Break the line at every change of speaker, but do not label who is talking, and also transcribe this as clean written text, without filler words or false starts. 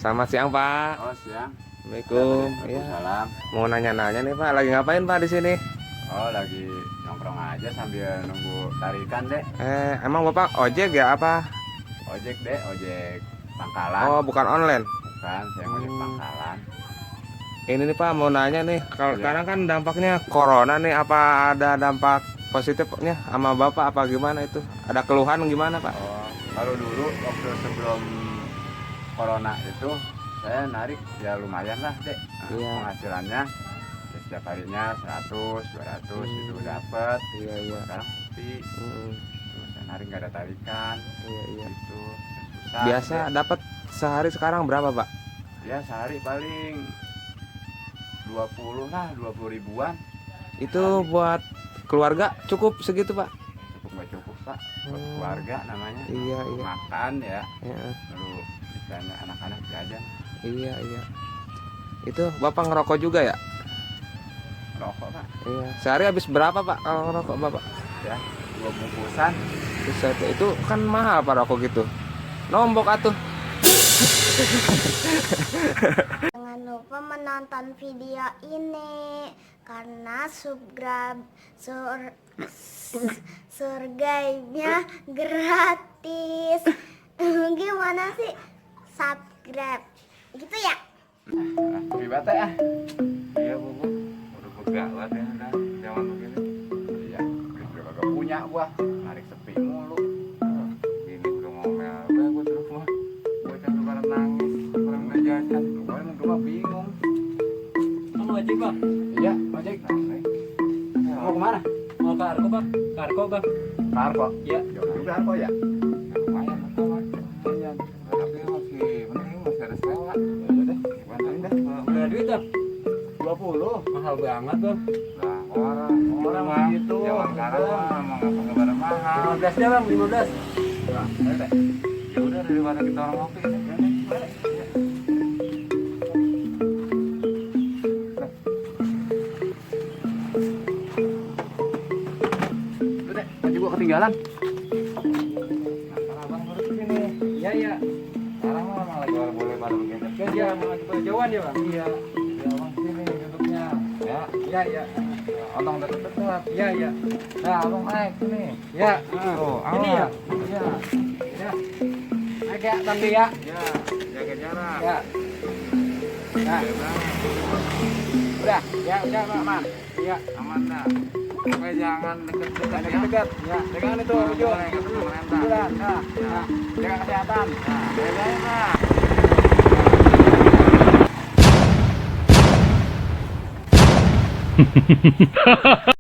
Selamat siang, Pak.
Oh, siang.
Assalamualaikum. Ya.
Salam.
Mau nanya-nanya nih, Pak. Lagi ngapain, Pak, di sini?
Oh, lagi nongkrong aja sambil nunggu tarikan, Dek.
Emang Bapak ojek ya apa?
Ojek, Dek, ojek pangkalan.
Oh, bukan online.
Bukan, saya ojek pangkalan.
Ini nih, Pak, mau nanya nih. Kalau
Iya.
sekarang kan dampaknya corona nih, apa ada dampak positifnya sama Bapak apa gimana itu? Ada keluhan gimana, Pak?
Oh, kalau dulu waktu sebelum corona itu saya narik ya lumayan lah, Dek. Nah,
Iya.
penghasilannya ya setiap harinya 100, 200 itu dapat.
Iya, iya.
Sekarang sepi.
Mm,
Terus saya narik nggak ada tarikan.
iya, iya.
Gitu. Susah,
Biasa
Dek.
dapat sehari sekarang berapa, Pak?
Ya sehari paling 20 lah, 20 ribuan.
Itu buat keluarga cukup segitu, Pak?
Cukup nggak cukup, Pak, buat keluarga namanya.
Iya, iya.
Makan ya,
Ya,
lalu istilahnya anak-anak jajan.
iya, iya. Itu Bapak ngerokok juga ya?
Rokok, Pak,
Iya. Sehari habis berapa, Pak, kalau ngerokok Bapak?
ya 2 bungkusan.
Itu kan mahal Pak rokok gitu. Nombok atuh.
Jangan lupa menonton video ini karena surganya gratis. Gimana sih? Subscribe. Gitu ya?
Ribet ya.
Iya, Bu. Udah begawat ya udah zaman begini.
Iya, duit juga kagak punya gua, narik sepi mulu.
Gini udah ngomel. Udah gua terus mah. Bocah tuh pada nangis, orang udah jajan.
Gua cuma bingung.
Kamu ojek bang?
Iya, ojek. Mau kemana?
Mau ke Arko bang? Ke Arko bang?
Ke Arko.
Iya.
Jauh juga Arko ya.
Lumayan kawan. Lumayan. Tapi masih penting masih ada sewa.
Ya udah deh, bantuin dah.
Udah duit bang?
20.
Mahal banget bang.
Lah, orang
Orang segitu.
zaman sekarang mah emang apa pada mahal.
15 dah bang, 15.
Nah, ayo deh.
Ya udah daripada kita orang ngopi ini.
Udah deh, baju gua ketinggalan.
Nah, abang baru kesini.
Iya iya.
Sekarang mah emang lagi orang boleh pada begini.
Kerja mau lagi jauhan ya bang?
Iya. Ya abang sini duduknya. Ya.
Iya iya.
Otong deket-deket.
Iya iya.
Nah, abang naik sini.
Iya.
Tuh,
Ini ya?
Iya.
Ya. Naik ya tapi ya.
Ya, jaga jarak.
Ya. Nah, udah. Ya udah aman. Iya.
Aman dah. Pokoknya jangan deket-deket ya.
Dekat-dekat. Ya. Jangan itu
Baru
ujung.
boleh ketemu pemerintah.
Bulan. Nah. Nah. Jaga kesehatan.
Nah, jagain lah.